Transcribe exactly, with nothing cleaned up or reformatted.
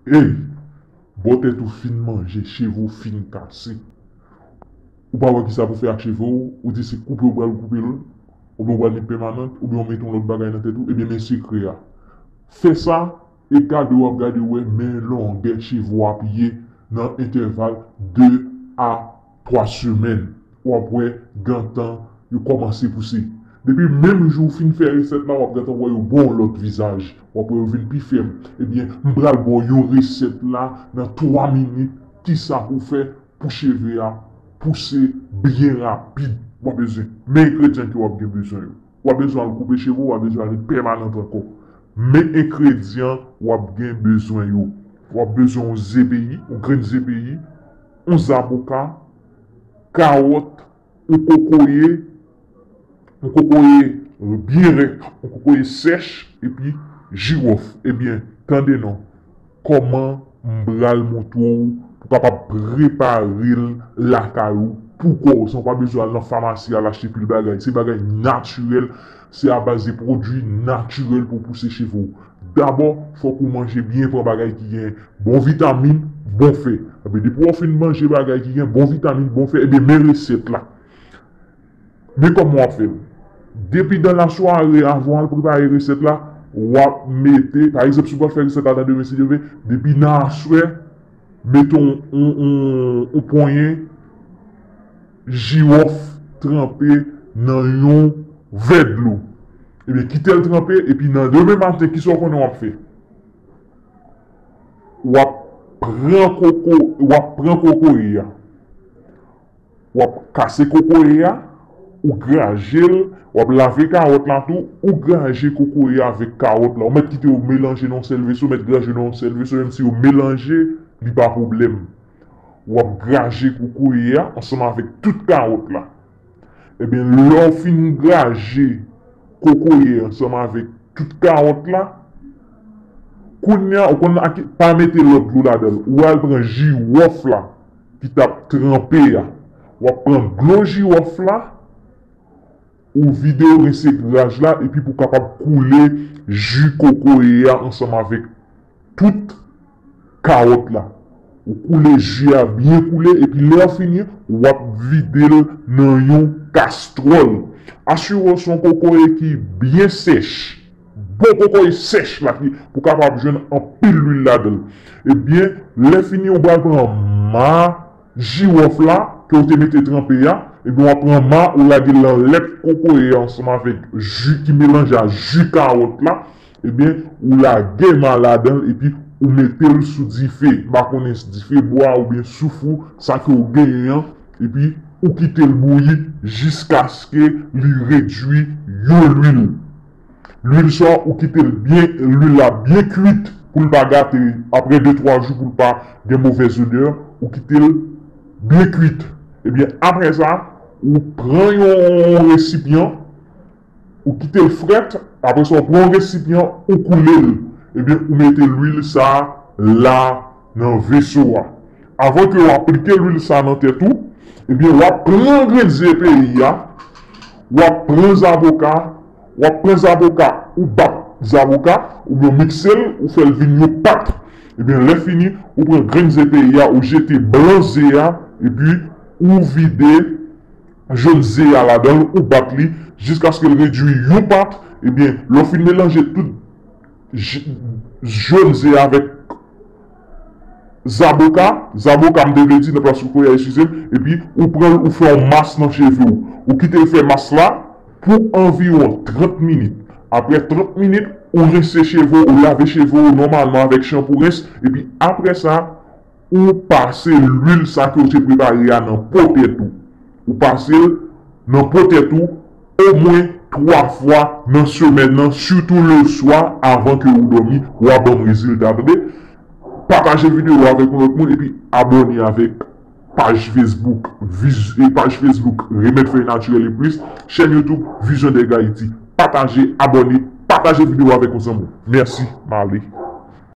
Ey, bò tèt ou fin manje, cheve w fin kase. Ou pa wè kisa pou fè ak cheve w, ou di se koupe ou pral koupe l, oubyen ou pral met pèmanant, oubyen ou met yon lòt bagay nan tèt ou, ebyen men sekrè a. Fè sa, e gade w ap gade wè men longè cheve w ap ye nan entèval de a twa semèn. W ap wè gentan yo kòmanse pouse. Depi menm jou w fin fè resèt la, w ap gentan wè yo ba w lòt vizaj. W ap wè yo vin pi fèm. Ebyen, m pral ba w yon resèt la nan twa minit, kisa pou w fè pou cheve a pouse byen rapid. W ap bezwen men engredyan ke w ap gen bezwen yo. W ap bezwen al koupe cheve w, w ap bezwen al met pèmanant ankò. Men engredyan w ap gen bezwen yo. W ap bezwen yon zepeyi, yon grenn zepeyi, yon zaboka, kawòt, yon kokoye, yon kokoye byen rèk, yon kokoye sèch, epi jiwòf. Ebyen, tande non. Kòman m pral montre w pou kapab prepare l lakay ou pou kò w, san w pa bezwen al nan famasi al achte pil bagay. Se bagay natirèl, se a baz de pwodui natirèl pou pouse cheve w. Dabò, fòk ou manje byen, pran bagay ki gen bon vitamin, bon fè. Ebyen, depi w fin manje bagay ki gen bon vitamin, bon fè, ebyen, men resèt la. Men kòman w ap fè l. Depi dan lasware, avan w al prepare resèt la, w ap mete, pa egzanp, si w pral fè resèt la nan demen, si Dye vle, depi nan aswè, mete yon, yon, yon, yon ponyen jiwòf tranpe nan yon vè dlo. Ebyen, kite l tranpe, epi nan demen maten, kisa w konnen w ap fè? W ap pran koko, w ap pran kokoye a. W ap kase kokoye a, ou graje l, w ap lave kawòt la tou, ou graje kokoye a avèk kawòt la. Ou mèt kite yo melanje nan yon sèl veso, mèt graje nan yon sèl veso, menm si yo melanje, li pa pwoblèm. W ap graje kokoye a ansanm avèk tout kawòt la. Ebyen, lè w fin graje kokoye ansanm avèk tout kawòt la, kounye a, ou konn ak, pa mete lòt dlo ladan l. Ou al pran jiwòf la ki t ap tranpe a. W ap pran dlo jiwòf la, ou vide, ou rense graj la, epi pou w kapab koule ji kokoye a ansanm avèk tout kawòt la. Ou koule ji a byen koule, epi lè w fini, w ap vide l nan yon kastwòl. Asire w se yon kokoye ki byen sèch. Bon kokoye sèch la, ki, pou w kapab jwenn anpil lwil ladan l. Ebyen, lè fini, ou pral pran ma jiwòf la, ke w te mete tranpe a, ebyen, w ap pran ma, ou lage l nan lèt kokoye a ansanm avèk ji ki melanje a ji kawòt la, ebyen, ou lage ma ladan l, epi ou mete l sou dife, m pa konnen si dife bwa oubyen souf ou, sa ke w genyen an, epi ou kite l bouyi jiskaske li redui yon lwil. Lwil sa, ou kite l byen, lwil la byen kwit pou l pa gate, apre de twa jou pou l pa gen movèz odè, ou kite l byen kwit. Ebyen, apre sa, ou pran yon resipyan, ou kite l frèt, apre sa, ou pran yon resipyan, ou koule l. Ebyen, ou mete lwil sa la nan veso a. Avan ke w aplike lwil sa nan tèt ou, ebyen, w ap pran grenn zepeyi a, w ap pran zaboka, w ap pran zaboka, ou bat zaboka, oubyen w mikse l, ou fè l vin yon pat. Ebyen, lè fini, ou pran grenn zepeyi a, ou jete blan ze a, epi ou vide jòn ze a ladan l, ou bat li, jiskaske l redui yon pat. Ebyen, lè w fin melanje tout j-, jòn ze a avèk zaboka, zaboka m te vle di nan plas kokoye a, eskize m, epi ou pran l, ou fè yon mas nan cheve w. Ou kite l fè mas la pou anviwon trant minit. Apre trant minit, ou rense cheve w, ou lave cheve w nòmalman avèk chanpou rens, epi apre sa, ou pase lwil sa ke w te prepare a nan po tèt ou. Ou pase l nan po tèt ou omwen twa fwa nan semèn nan, sitou leswa, avan ke ou dòmi, w a ban m rezilta, tande. Pataje videyo a avèk yon lòt moun, epi abòne avèk paj Facebook, Viz-, e paj Facebook Remèd Fèy Natirèl e Plis, chèn YouTube Vision Deg Haïti. Pataje, abòne, pataje videyo a avèk yon zanmi w. Mèsi, m ale.